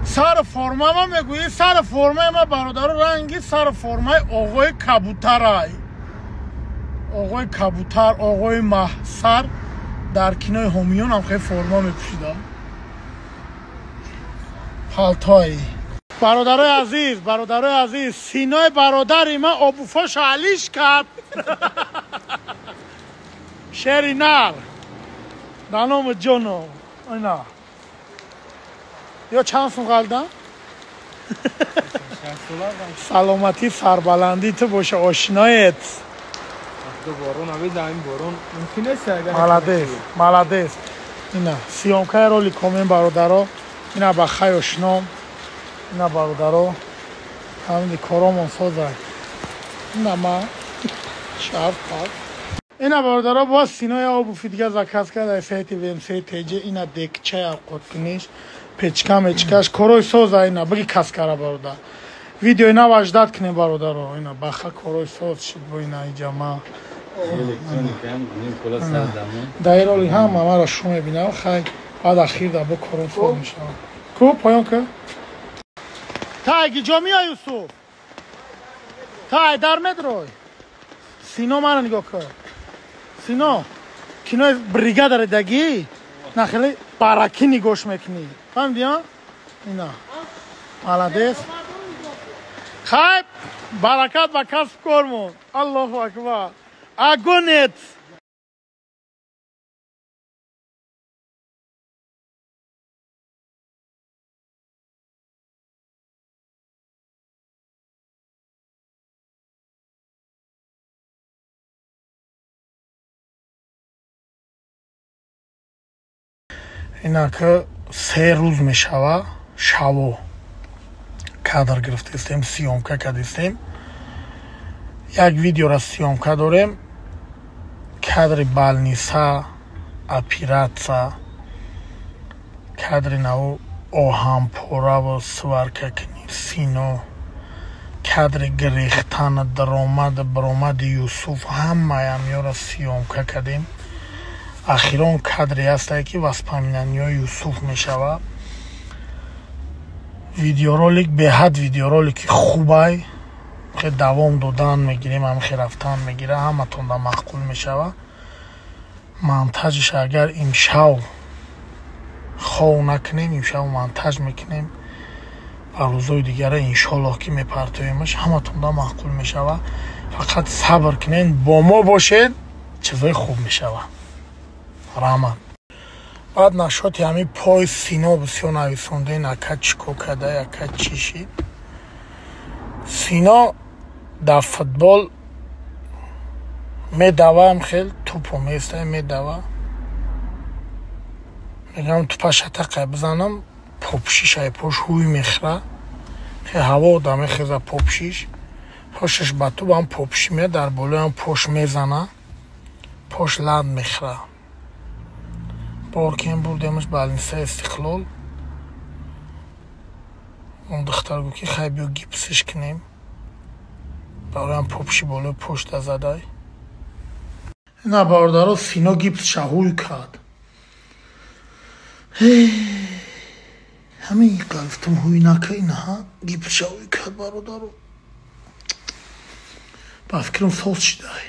Сар формама мегӯӣ, сар формаи ма бародаро ранги сар формаи оғои кабутарай. Оғои кабутар, оғои маҳсар дар кинои ҳомиён ҳам хеле форма мепӯшида. Палтои. Бародарои азиз, бародарои азиз, синои бародари ма обуфоша алиш кард. Шери нар. Да номи ҷоно. Ина. Ё чанд сум қалдан? Саломатӣ, сарбаландӣ ту боша, ошиноят. Молодец, молодец. Ина, съёмкаи ролик комем бародаро. Ина ба хай ошином. Ина бародаро. Ҳамин коромон созай. Ина ма шаф пак. Ина бародаро боз синои обуфи дига заказ карда сайти ВМС ТЖ. Ина декчаи авқоткуниш, печка мечкаш, корои соза. Ина биги каскара бародар. Видеои нав ждать кунем бародаро. Ина баха корои соз шид бо ина иҷама. Дар роли ҳама маро шу мебинам. Хай баъд ахир да бо кором соз мешавам. Ку поён ка? Тай гиҷо меой Юсуф? Тай дар медрой. Сино маро нигоҳ кун. Сино, кинои бригадара дагӣ на хеле баракӣ нигоҳш мекунӣ. Фаҳмидӣ, а? Ина. Молодец. Хай, баракат ба касб кормон. Аллоҳу акбар. Агонец. Инака 3 рӯз мешава шаво кадр гирифтестем, съёмка кардистем. Як видеора съёмка дорем. Кадри балниса, оператсия, кадри наву оҳанпораву сваркакни сино, кадри гирехтана, даромад, баромади Юсуф, ҳамаям ёра съёмка кардем. Ахирон кадре ҳастае ки воспоминанияи Юсуф мешава. Видеоролик беҳад видеоролики хубай. Хе давом додан мегирем, ҳам хе рафтан мегира, ҳаматонда маъқул мешава. Монтажш агар имшав хов накунем, имшав монтаж мекунем ва рӯзои дигара иншоллоҳ ки мепартоемаш, ҳаматонда маъқул мешава. Фақат сабр кунед, бо мо бошед, чизои хуб мешава. Раҳмат. Баъд нашоти ҳамин пой сино бисёр нависонден, ака чӣ кор карда, ака чӣ шид. Сино дар футбол медавам хел, тупо места медава. Мегам тупа шатақа бизанам, попшиш ай пош ҳуй мехра. Хе ҳаво да мехеза попшиш. Пошаш ба туп ҳам попши меяд, дар болоям пош мезана. Пош лад мехра. Боркем бурдемаш балниса Истиқлол. Он духтар гуфт ки хай биё гипсиш кунем. Бароям попши болои пошта задай. Ина бародаро сино гипсша ҳуй кард. Ҳамин гуфтам ҳуй нака, инаҳа гипсша ҳуй кард бародаро. Ба фикрам соз шидай.